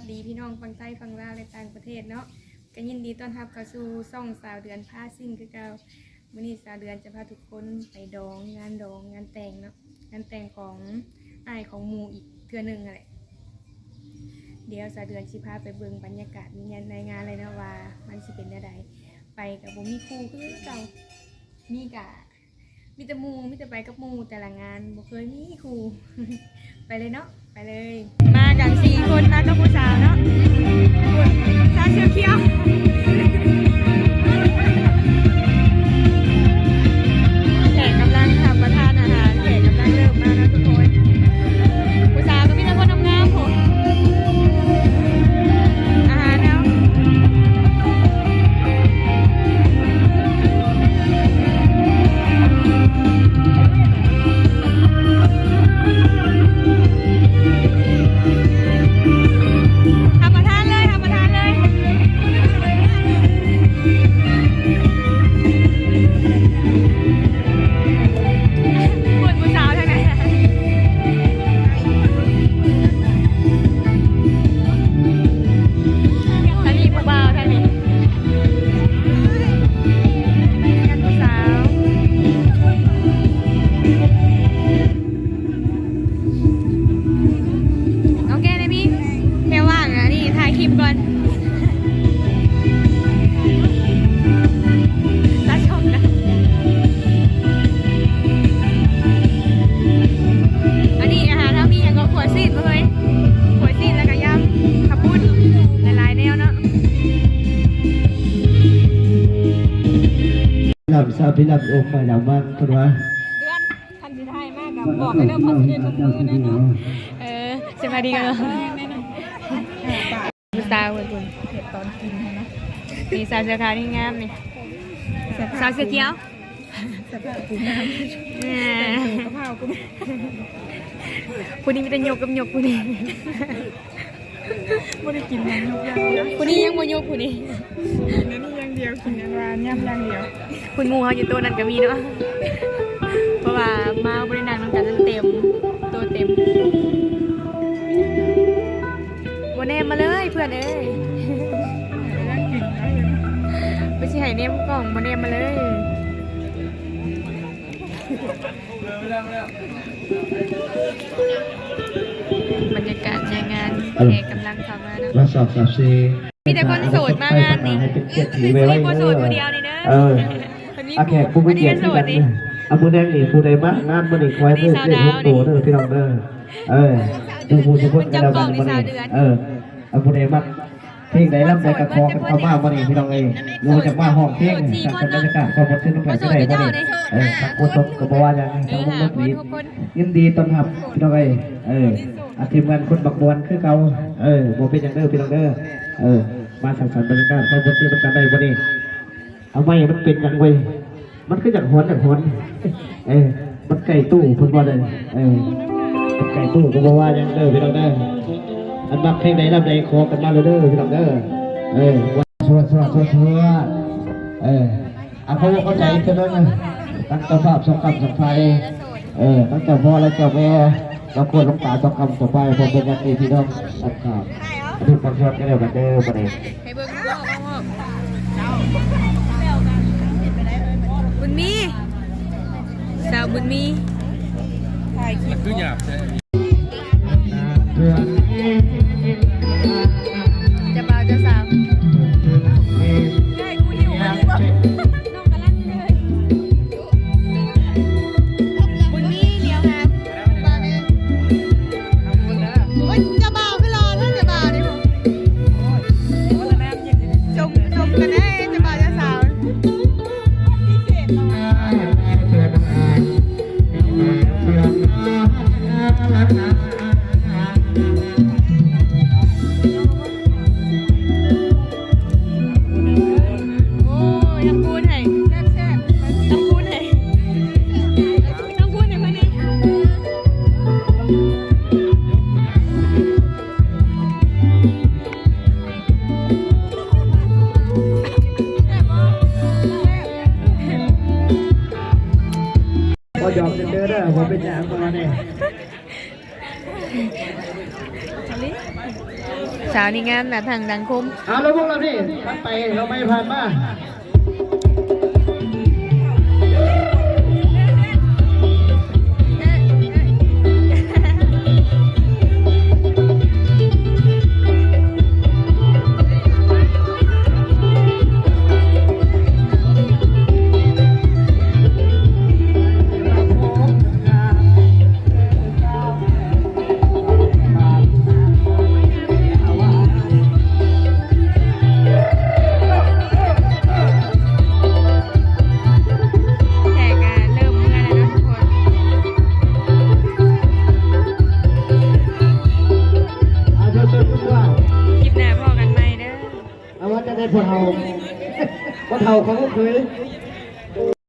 ດີພີ່ນ້ອງຝັ່ງໄທ ຝັ່ງລາວ ແລະ ຕ່າງປະເທດເນາະ, ກໍຍິນດີຕ້ອນຮັບເຂົ້າສູ່ຊ່ອງສາວເດືອນພາຊິ້ງຄືເກົ່າ. ມື້ນີ້ສາວເດືອນຈະພາທຸກຄົນໄປດອງ ງານດອງ ງານແຕ່ງເນາະ, ງານແຕ່ງຂອງອ້າຍຂອງໝູ່ອີກເທື່ອໜຶ່ງຫັ້ນແຫຼະ. ດຽວສາວເດືອນຊິພາໄປເບິ່ງບັນຍາກາດໃນງານເລີຍເນາະ ວ່າມັນຊິເປັນແນວໃດ. ໄປກໍບໍ່ມີຄູ່ຄືເກົ່າ, ມີກະ ມີແຕ່ໝູ່ ມີແຕ່ໄປກັບໝູ່, ແຕ່ລະງານບໍ່ເຄີຍມີຄູ່. ໄປເລີຍເນາະ, ໄປເລີຍ. ມາກັນສີ່ຄົນ, ມາກັບຜູ້ສາວເນາະ, ຜູ້ສາວເສື້ອຂຽວ. ແຂກກຳລັງຮັບປະທານອາຫານ, ແຂກກຳລັງເລີ່ມມາເນາະທຸກຄົນ. ຜູ້ສາວກໍມີແຕ່ຄົນງາມໆພຸ້ນ. ອາຫານເຮົາ ຮັບປະທານເລີຍ, ຮັບປະທານເລີຍ. ພຸ້ນຜູ້ສາວທາງນັ້ນ. ທາງນີ້ຜູ້ບ່າວທາງນີ້ ກັບຜູ້ສາວ. ເອົາແກ້ໄດ້ມີແຄ່ວ່າງນະ ນີ້ຖ່າຍຄລິບກ່ອນ. ຕັດຊ່ອງນະ. ອັນນີ້ອາຫານເຮົາມີຫຍັງກໍ ຂົ້ວຊີ້ນເລີຍ, ຂົ້ວຊີ້ນ ແລ້ວກໍຢຳ ເຂົ້າປຸ້ນ ຫຼາຍໆແນວເນາະ. ລຳຊາພິລຳອົມໄປລຳມັນເພິ່ນວ່າ ເດືອນ ຄັນຊິຖ່າຍມາກໍບອກໄດ້ເດີ ເພາະຊິໄດ້ລົງມືແນ່ເນາະ. ເອີ ສະບາຍດີເນາະ. ຜູ້ສາວເພິ່ນ ເຫັນຕອນກິນເນາະ. ນີ້ສາວເສື້ອຂາວນີ້ງາມນີ້, ສາວເສື້ອຂຽວ ສະພາບກູງາມ. ແໝ່ ແຕ່ງໂຕກະເພົາກູ ຜູ້ນີ້ມີແຕ່ຍົກກັບຍົກຜູ້ນີ້. ບໍ່ໄດ້ກິນຫຍັງ ຍົກຢ່າງດຽວ. ຜູ້ນີ້ຍັງບໍ່ຍົກຜູ້ນີ້. ກິນອັນນີ້ຢ່າງດຽວ, ກິນອັນວ່າຫຍ້ຳຢ່າງດຽວ. ຄຸນໝູ່ເຮົາຢູ່ໂຕະນັ້ນກໍມີເນາະ, ເພາະວ່າມາບໍ່ໄດ້ນັ່ງນຳກັນ ເຕັມ ໂຕະເຕັມ. ບໍ່ແນມມາເລີຍເພື່ອນເອີຍ, ບໍ່ຊິໃຫ້ແນມກ້ອງ ບໍ່ແນມມາເລີຍ. ບັນຍາກາດໃນງານ ເອີ ແຂກກຳລັງເຂົ້າມາເນາະ. ມາສອບສາວເຊ ມີແຕ່ຄົນໂສດມາງານນີ້, ໃຫ້ເປັນເສດຖີໄວໆເດີ. ຜູ້ໂສດຜູ້ດຽວນີ້ເດີ. ເອີ ເພິ່ນມີ ອາ ແຂກຜູ້ມີກຽດຄືກັນ. ອາ ມື້ແລງນີ້ຜູ້ໃດມາງານມື້ນີ້ ຂໍໃຫ້ຖືກເລກຫົກໂຕເດີພີ່ນ້ອງເດີ. ເອີ ທຸກຜູ້ທຸກຄົນກໍແລ້ວກັນມື້ນີ້. ເອີ ອາ ຜູ້ໃດມັກ ເພງໃດລຳໃດກໍຂໍກັນເຂົ້າມາມື້ນີ້ພີ່ນ້ອງເອີຍ. ຫຼືວ່າຈະມາຮ້ອງເພງ ສ້າງບັນຍາກາດຄວາມມ່ວນຊື່ນນຳກັນກໍໄດ້ມື້ນີ້. ເອີ ທາງຜູ້ຊົມກໍບໍ່ວ່າຫຍັງ, ທາງວົງດົນຕີ ຍິນດີຕ້ອນຮັບພີ່ນ້ອງເອີຍ. ເອີ ອາ ທີມງານຄົນມັກມ່ວນຄືເກົ່າ. ເອີ ບໍ່ເປັນຫຍັງເດີພີ່ນ້ອງເດີ. ເອີ ມາສ້າງສັນບັນຍາກາດຄວາມມ່ວນຊື່ນນຳກັນໄດ້ມື້ນີ້. ເອົາໄມ້ມັນເປັນຫຍັງເວີຍ? ມັນຄືຢາກຫອນ ຢາກຫອນ. ເອີ ມັນໃກ້ຕູ້ເພິ່ນວ່າໄດ໋. ເອີ ມັນໃກ້ຕູ້ກໍບໍ່ວ່າຫຍັງເດີພີ່ນ້ອງເດີ. ອັນມັກເພງໃດລຳໃດຂໍກັນມາເລີຍເດີພີ່ນ້ອງເດີ. ເອີ ສວດ ສວດ ສວດ ສວດ. ເອີ ອາ ເຂົ້າອົກເຂົ້າໃຈເທື່ອໜຶ່ງ ທັງເຈົ້າພາບສອງກຳສອງຝ່າຍ. ເອີ ທັງເຈົ້າພໍ່ແລະເຈົ້າແມ່ ລອງຄວນລອງຕາສອງກຳສອງຝ່າຍ ພໍ່ແມ່ຍາດຕິພີ່ນ້ອງ ອາ ທຸກພາກສ່ວນກໍແລ້ວກັນເດີບັດນີ້. ໃຫ້ເບິ່ງ ບຸນມີ ສາວບຸນມີ ຖ່າຍຄລິບ ຄືຫຍາບແທ້. ເຈົ້າບ່າວເຈົ້າສາວ ເອີຍ ກູຫິວມາດີບໍ່? ນ້ອງກຳລັງເລີຍ. ບຸນມີ ດຽວຫາບ່າວນີ້. ໂອ້ຍ ເຈົ້າບ່າວຄືຫຼໍ່ແທ້ ເຈົ້າບ່າວນີ້. ຊົມ ຊົມກັນເດ້ ເຈົ້າບ່າວເຈົ້າສາວ. ໂອ້ຍ ນ້ຳຄູນໃຫ້ ນ້ຳຄູນໃຫ້ ນ້ຳຄູນໃຫ້ເພິ່ນນີ້. ບໍ່ຢອກເດີ ບໍ່ເປັນຫຍັງປະມານນີ້. ອັນນີ້ ສາວນີ້ງາມ ໜ້າທັງດັງຄົມ. ເອົາລະວົງລະນີ້ ຜ່ານໄປ ເຮົາໄປຜ່ານມາ. ແຂກກະເລີ່ມເມືອແລ້ວເນາະທຸກຄົນ. ຄລິບໜ້າພໍ້ກັນໃໝ່ເດີ. ເອົາວ່າຈັ່ງໃດພໍ່ເຖົ້າ ພໍ່ເຖົ້າຂອງລູກເຂີຍ.